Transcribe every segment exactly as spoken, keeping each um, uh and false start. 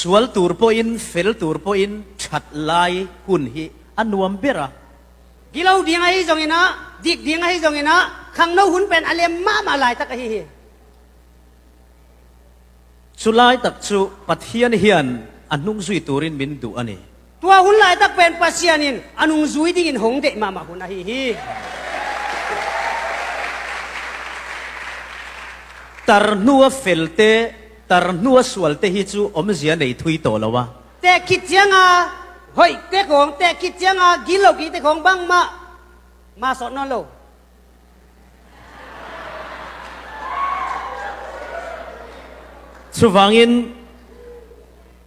Sual tur pawhin, fel tur pawhin, ṭhat lai hun hi a nuam ber a. Gilo ding ahi zongin ah, dik ding ahi zongin ah, khangno hun pen a lem mahmah laitak ahi hi. Chu laitak chu Pathian hian a nungzui turin min duh a ni. Tua hun laitak pen Pasian in a nungzui dingin hong deih mahmah hun ahi hi. Tar hnu a felte, tar hnu a sualte hi chu awmzia nei thui tawh lo a. Teh khit chianga hoih te khawng, teh khit chianga gil lo ki te khawng bangmah ma sawt nawn lo. Chuvangin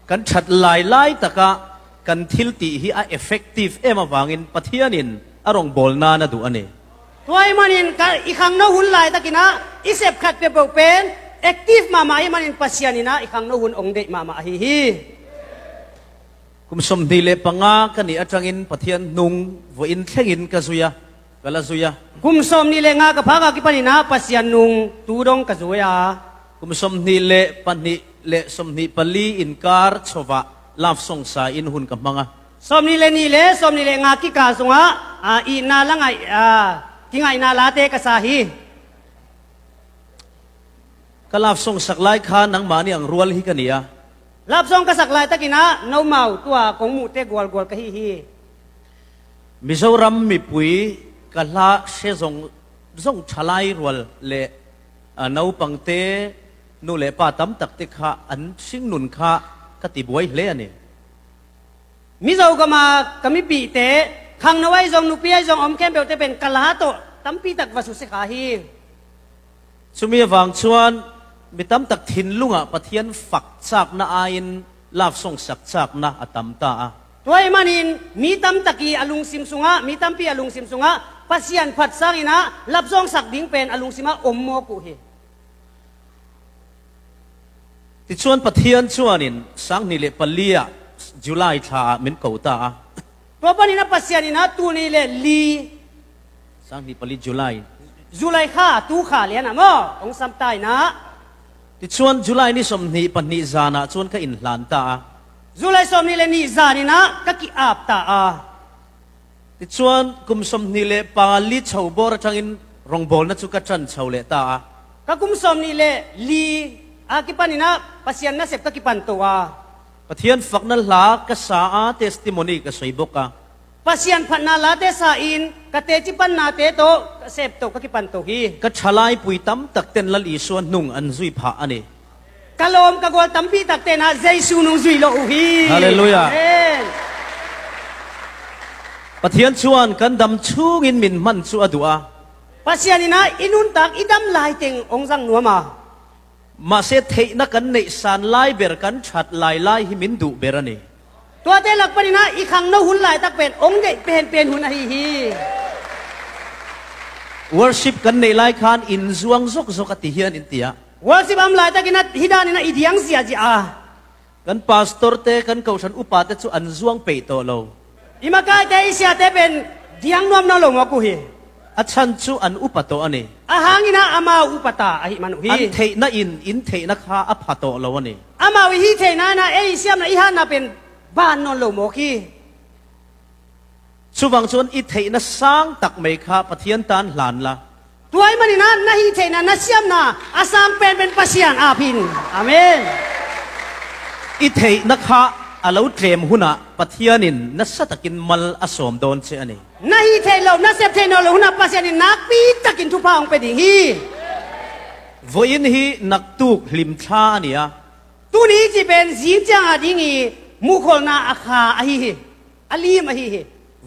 kan ṭhat lai lai taka kan thil tih hi a effective em avangin Pathianin a rawngbawlna a duh a ni. Tua ahih manin ka, i khangno hun laitakin ah i sep khat peuhpeuh pen active mahmah ahih manin Pasian in ah i khangno hun hong deih mahmah ahi hi. Kum sawmhnih leh panga ka nih aṭangin Pathian nung vawiin thlengin ka zui a, ka la zui a. Kum sawmhnih leh nga ka phak a kipanin ah Pasian nung tu dong ka zui a. Kum sawmhnih leh pahnih leh sawmhnih pali inkar chhovah love song sa in hun ka hmang a. Sawmhnih leh nih leh sawmhnih leh nga kikal sungah, a, itna la ngaih, a, kingaihna late ka sa hi. Ka love song sak lai kha nangmah ni ang rual hi ka ni a. Love song ka sak laitakin ah nomau tua kong muhte gualgual ka hi hi. Mizoram mipui ka hla hre zong, zong ṭha lai rual leh, a, naupangte, nu leh pa tam takte kha an hringnun kha ka tibuai hle a ni. Mizo gama ka mipihte, khangno ahi zong, nupi ahi zong, om khempeuhte pen ka la tawh tampi tak va suse kha hi. Chumi avang chuan mi tam tak thinlungah Pathian fak chakna aiin love song sak chakna a tam ta a. Tua ahih manin mi tam tak i a lungsim sungah, mi tampi a lungsim sungah Pasian phat sangin ah love song sak ding pen a lungsimah awm mawk uh hi. Tichuan Pathian chuanin sanghnih leh pali ah July thla ah min ko ta a. Tua panin a Pasian in a tul hnih leh li, sanghnih pali July, July kha, tu kha lian ah maw, hong sam ta in ah. Tichuan July ni sawmhnih pahnih zan ah chuan ka inhlan ta a. July sawmhnih leh nih zan in ah ka ki-ap ta a. Tichuan kum sawmhnih leh pali chho bawr aṭangin rawngbawlna chu ka ṭan chho leh ta a. Ka kum sawmhnih leh li a kipanin ah Pasian nasep ka kipan to a. Pathian fakna hla ka sa a, testimony ka sawi bawk a. Pasian phatna late sa in ka teci pannate tawh ka sep to, ka kipan to hi. Ka ṭhalaipui tam tak ten Lal Isua nung an zui phah a ni. Ka lawm ka gual tampi tak ten ah Jesu nung zui lo uh hi. Hallelujah. Amen. Pathian chuan kan dam chhungin min hman chu a duh a. Pasian in ah i nuntak i dam lai teng hong zang nuam a. Mahse, theihna kan neih san lai ber kan ṭhat lai lai hi min duh ber a ni. Tuate lak panin ah i khangno hun laitak pen hong deih penpen hun ahi hi. Worship kan neih lai khan inzuang zawk zawk a ti hian in ti a. Worship a awm laitakin ah hi danin ah i diang ziah ziah a. Kan pastor te, kan kohhran upa te chu an zuang peih tawh lo. I makaite, i siate pen diang nuam nawn lo mawk uh hi. A chhan chu an upa tawh a ni. A hangin ah amau upa ta ahih man uh hi. An theihna in in theihna kha a pha tawh lo a ni. Amau i hih theihna in ah ei siamna, i hatna pen ban nawn lo mawk hi. Chuvang chuan i theihna sang tak mai kha Pathian tan hlan la. Tua ahih manin ah na hih theihna, na siamna a sang penpen Pasian ap in. Amen. I theihna kha a lo tlem hunah Pathianin nasa takin mal a sawm dawn che a ni. Na hih theih loh, na sep theih nawn loh hunah Pasianin nakpi takin thupha hong pe ding hi. Vawiin hi naktuk hlim thla a ni a. Tuni hi chih pen zing chiang a ding i muhkhawlna a kha ahi hi. A lim ahi hi.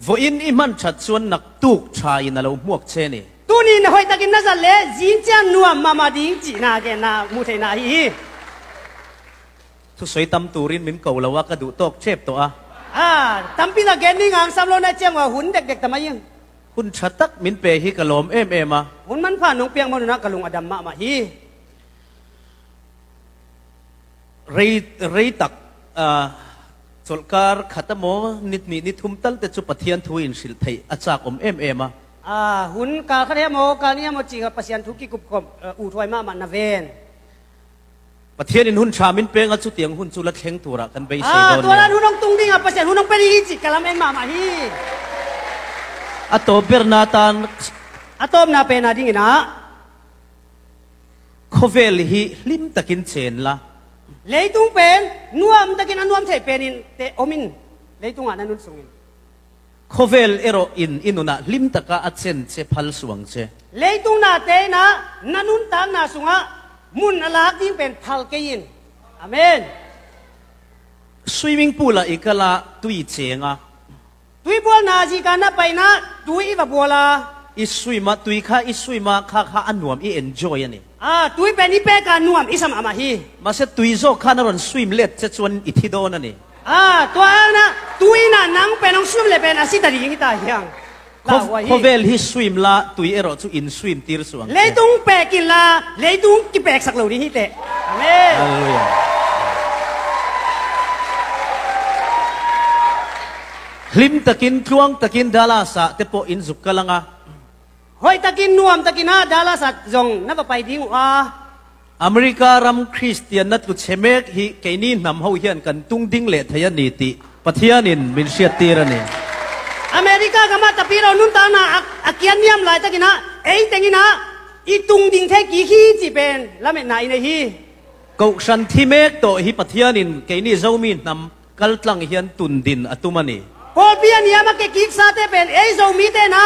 Vawiin i hman ṭhat chuan naktuk ṭha in a lo hmuak che a ni. Tuni na hoih takin na zat leh zing chiang nuam mahmah ding chihna genna hmuh theihna ahi hi. Thusawi tam turin min ko lo a, ka duh tawk ṭep tawh a. A, tampi tak gen ding ang sam lo na chiang ua, hun dek dek ta mai. Hun ṭha tak min pe hi ka lawm em em a. Hun manpha nong piak hmanun ah ka lung a dam mahmah hi. Rei, rei tak, a, chawlhkar khat emaw, ni hnih ni thum tal te chu Pathian thu inhrilh theih a chak awm em em a. A, hun kal khat hi emaw, kal ni hi emaw chih kha Pasian thu kikup khawm, a, uhthuai mahmah na ven. Pathian in hun ṭha min pek a, chutiang hun chu la thleng turah kan beisei dawn nia. Tua dan hun hong tung dingah Pasian hun hong pe ding hi cih ka lamen mahmah hi. A tawp berna tan. A tawpna pen a dingin ah, khawvel hi hlim takin chen la. Leitung pen nuam takin a nuam thei penin te om in, leitungah na nun sungin. Khawvel erawh in i nunah hlim taka a chen che, phal suang che. Leitung nate inah na nuntakna sungah mun a lak ding pen phal kei in. Amen. Swimming pool-ah i kal a, tui i cheng a. Tui bualna zika na paina tui i va bual a. I swim a, tui kha i swim a, kha kha a nuam, i enjoy a ni. Ah, tui pen i pek a nuam i sa mahmah hi. Mahse, tui zawk kha na rawn swim let che chuan i thi dawn a ni. Ah, tua ang na, tui na nang pen hong swim le pen a si ta ding hi ta hiang. Khaw-, khawvel hi swim la, tui erawh chu in swim tir suang che. Leitung pek in la, leitung kipeksak lo ding hi teh. Amen. Hallelujah. Hlim takin, tluang takin Dallas-ah te pawh in zuk kal ang a. Hawih takin, nuam takin a Dallas-ah zawng na va pai ding uh a. America ram Kristian na tlu chhe mek hi keini hnam ho hian kan tung ding leh thei a ni tih Pathianin min hriattir a ni. America gama tapirawh nuntakna a, a kian niam lai takin a, ei tengin a, i tung ding thei kik hi cih pen lametna i nei hi. Kohhran thi mek tawh hi Pathianin keini Zomi hnam kal tlang hian tun din a tum a ni. Pawlpi a niam a ke kik sa te pen ei Zomi te na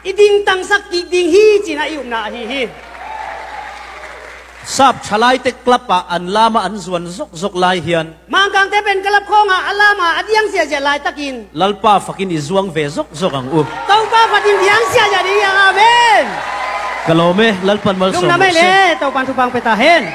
i ding tangsak kik ding hi cih na i upna ahi hi. Sap ṭhalai te club-ah an lam a, an zuan zawk zawk lai hian. Mangkang te pen club khawngah a lam a, a diang zia zia lai takin. Lalpa fakin i zuang ve zawk zawk ang u. Topa fakin diang zia zia ding hian, amen. Ka lawm e, Lalpan malsawm rawh se. Lungdam e le, Topan thupha hong pe ta hen.